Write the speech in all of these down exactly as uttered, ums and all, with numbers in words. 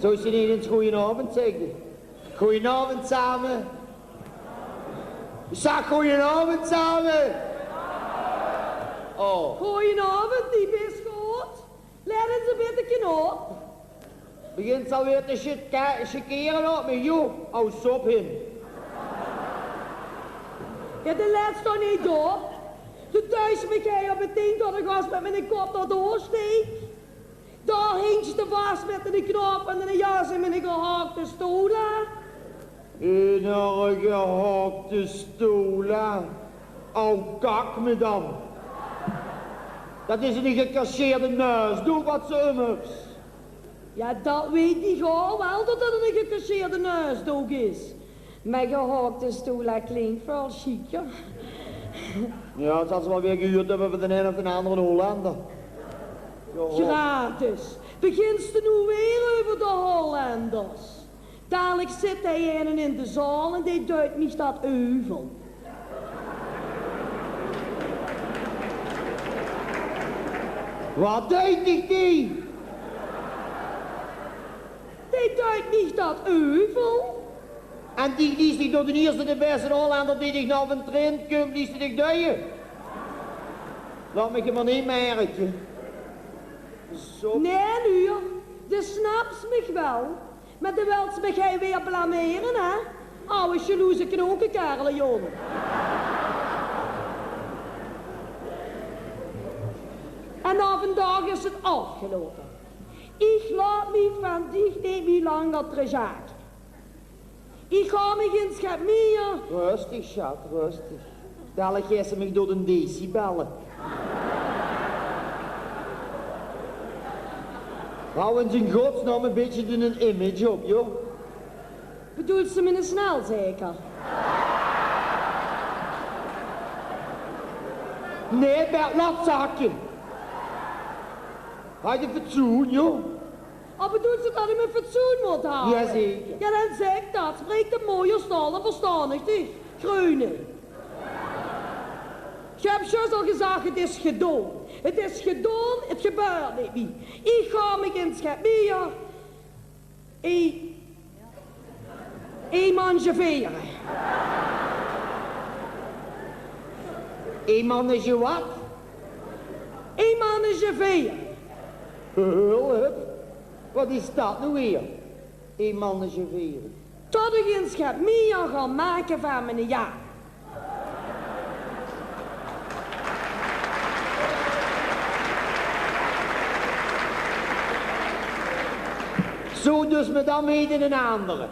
Zóws se neet ins goojenaovend zègke? Goojenaovend same. Ich zag goojenaovend same. Oh. Goojenaovend, die bis good. Lèt ins e bitteke op. Begins alweer te sje-, sjekkere op mich, joh. Hou sop hin. Jao, det lèt toch neet op. Doe duis mich hie op 't dink tot ich ós mit miene kop tot dao steek. Dao hings te vas mit eine knoop en eine jas in miene gehaokte stola. In eine gehaokte stola? Au kak, madam. Det is eine gecasseerde nuisdook waat se um höbs. Jao, det weit ich ouch waal, det det eine gecasseerde nuisdook is. Mer gehaokte stola klink väöl sjieker. Jao, det zal ze waal weer gehuurd höbbe van d'n eine of d'n angere Hollender. Jao. Gratis. Begins te noe weer euver de Hollenders? Dalik zit d'r eine in de zaal en dae deit mich det euvel. Waat deit dich dae? Dae deit mich det euvel. En dich liets dich door d'n ierste de bèste Hollender dae dich nao de trend kump, liets dich dich duie? Laot mich 't mer neet merke. Zo. Nae, noe, doe snaps mich waal. Mer doe wils mich hie weer blamere, hè? Awwe sjaloeze knokekarel, jóng. En nao vandaag is 't aafgeloupe. Ich laot mich van dich neet mie langer trejake. Ich gaon mich ins get mieë. Rustig, sjat, rustig. Dalik geis se mich door de decibelle. Hou ins in godsnaam e bietje dien image op, joh. Bedoels se miene snel zeker? Nae, Bert, laot zakke. Haaj de fatsoen, joh. Oh, bedoels se det ich mien fatsoen mót haoje? Jazeker. Jao, dan zèk det. Spraek dan mooi Oostals, dan verstaon ich dich. Greune. Ich höb zjus al gezag, 't is gedaon. 't Is gedaon, 't gebäört neet mie. Ich gaon mich ins get mieë e-, emancipere. Emange waat? Emancipere. Hulp? Waat is det noe weer? Emancipere. Tot ich ins get mieë gaon make van miene Jaan. Zo, dus, mer dan weer eine angere.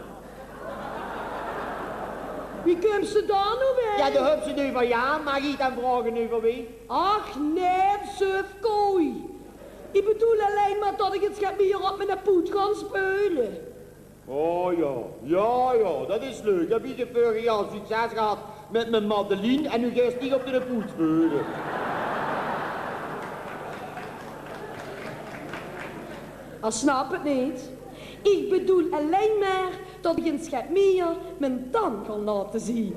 Wie kums se dao noe weer? Jao, doe höbs 't noe euver Jaan, maag ich dan vraoge euver wae? Ach nae, sufkooi. Ich bedoel allein mer tot ich ins get mieë op miene poet gaon speule. Oh jao, jao, jao, det is leuk. Höb ich 't veurig jaor succes gehad mit mien Madeline en noe geis dich op de poet speule. Hae snap 't neet. Ich bedoel allein mer tot ich ins get mieë mien tan gaon laote zeen.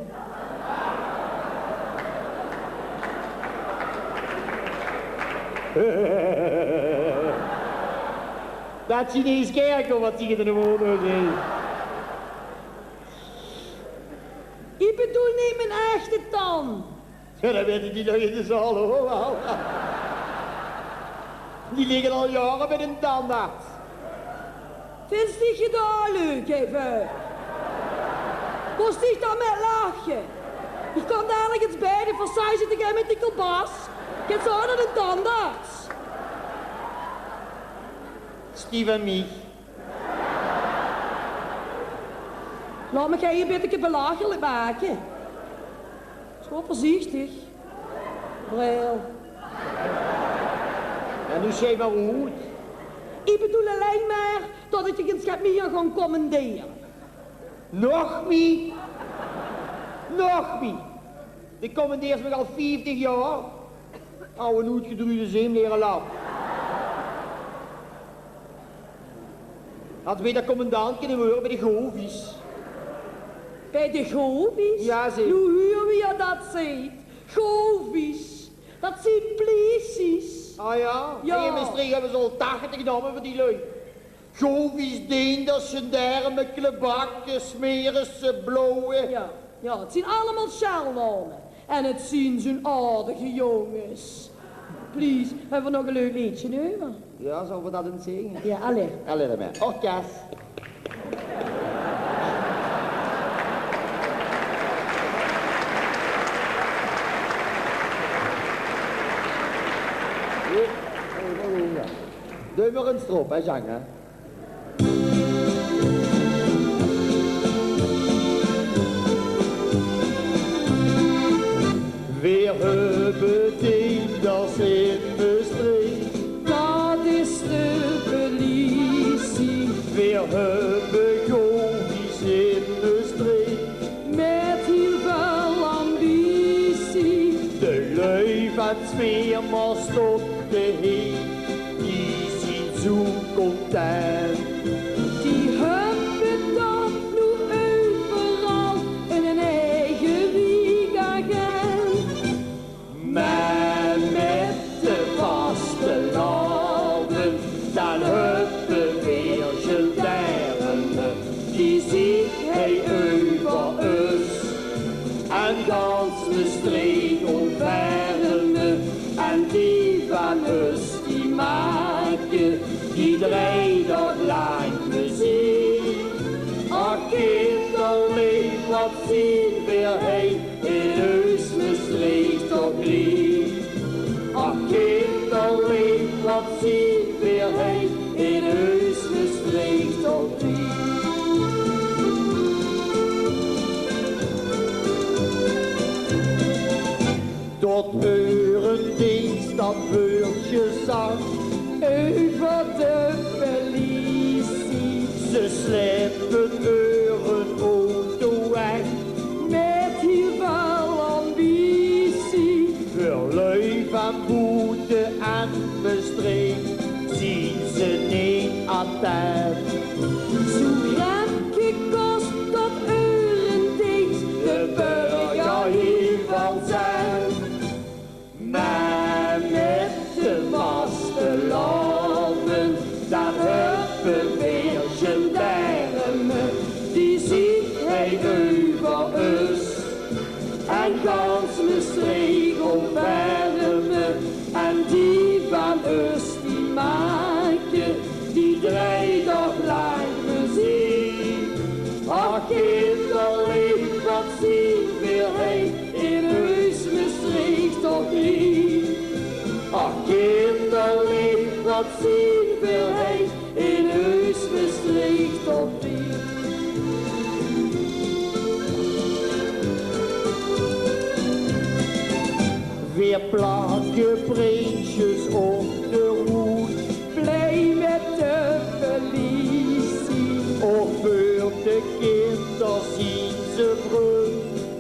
Det Chinees kerke waat zich in de woning zit. Ich bedoel neet mien echte tan. Jao, det weite die lui in de zaal ouch waal. Die ligke al jaore bie d'n tandarts. Vinjs dich 't dao leuk, effe? Mós dich dan mit lache? Ich kóm dalik ins bie de verzeize te gaon mit die kielbas. Ich zeen zo nao d'n tandarts. Stief en mich. Laot mich dich e bitteke belachelik make. Is gewoon veurzichtig. Bril. En noe sjei mer oet. Ich bedoel allein mer tot ich dich ins get mieë gaon commandere. Nog mie? Nog mie? Dich commandeers mich al vieftig jaor. Awwe, oetgedruujde zeemlere lap. Hads beter commandant kinne waere bie de Govies. Bie de Govies? Jao, zeker. Noe huur wie det zit. Govies. Det zeen pliesies. Ah jao? Jao. Hie in Mestreech höbbe ze al tachtig name veur die lui. Govies, Deenders, Gendarme, Klebakke, Smerisse, Blauwe. Jao, jao, 't zien allemaol sjaaldnaome. En 't zien zoe'n aardige jónges. Please, höbbe v'r nog e leuk leedje euver? Jao, zölle v'r dat ins zinge? Jao, allee. Allee dan mer. Orkes. Doot mer ins d'rop, hè, Sjang, hè. Veer höbbe Deenders in Mestreech. Dat is de pelisie. Veer höbbe Govies in Mestreech. Mit hiel väöl ambitie. De lui vaan 't Smeermaas tot de Heem, die zien zoe content. Die höbbe toch noe euveral 'nen eige wiekagent. Mer mit de vastelaovend, daan höbbe veer Gendarme, die ziech hei euver us. En gans Mestreech omverme, en die vaan us die make, die drejt op laank plezeer. Ach kinderleef, wat zien veer hei in eus Mestreech toch blie. Ach kinderleef, wat zien veer hei in eus Mestreech toch blie. Tot euren deens dat veurtje zag euver de pelisie. Ze sleppe euren auto weg. Mit hiel väöl ambitie. Veur lui vaan boete en Mestreech zien ze neet attent. Zoe gremke kos tot euren deens de burger hiel väöl cent. Mer mit de vastelaovend, daan höbbe veer Gendarme, die ziech hei euver us. En gans Mestreech omverme, en die vaan us die make, die drejt op laank plezeer. Ach kinderleef, wat zien veer hei in eus Mestreech toch blie. Ach kinderleef, wat zien veer hei in eus Mestreech toch blie. Veer plakke printsjes op de hoed. Blij mit de pelisie. Of veur de kinder zien ze vreug.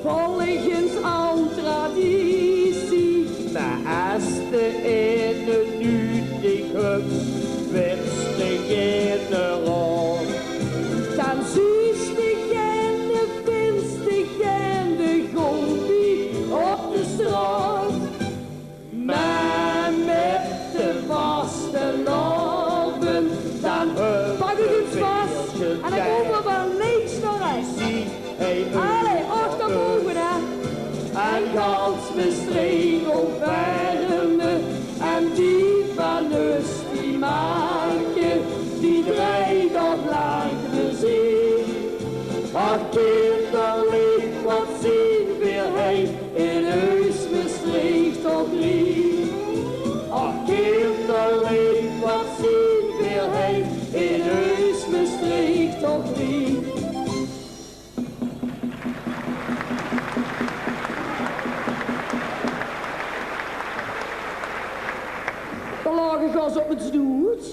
Volges aw traditie. Mer es de eine nuuedig höbs, wits de generaal. Daan zuus de genne, vins de genne govie op de straot. Mer mit de vastelaovend, daan höbbe veer Pak uch ins vas en daan koume v'r vaan links nao rechs. Allee, achter boven, hè. En gans Mestreech omverme, en die vaan us die make, die drejt op laank plezeer. Ach kinderleef, wat zien veer hei in eus Mestreech toch blie. Ach kinderleef, wat zien veer hei in eus Mestreech toch blie. Dao laog ich ins op mien snoet.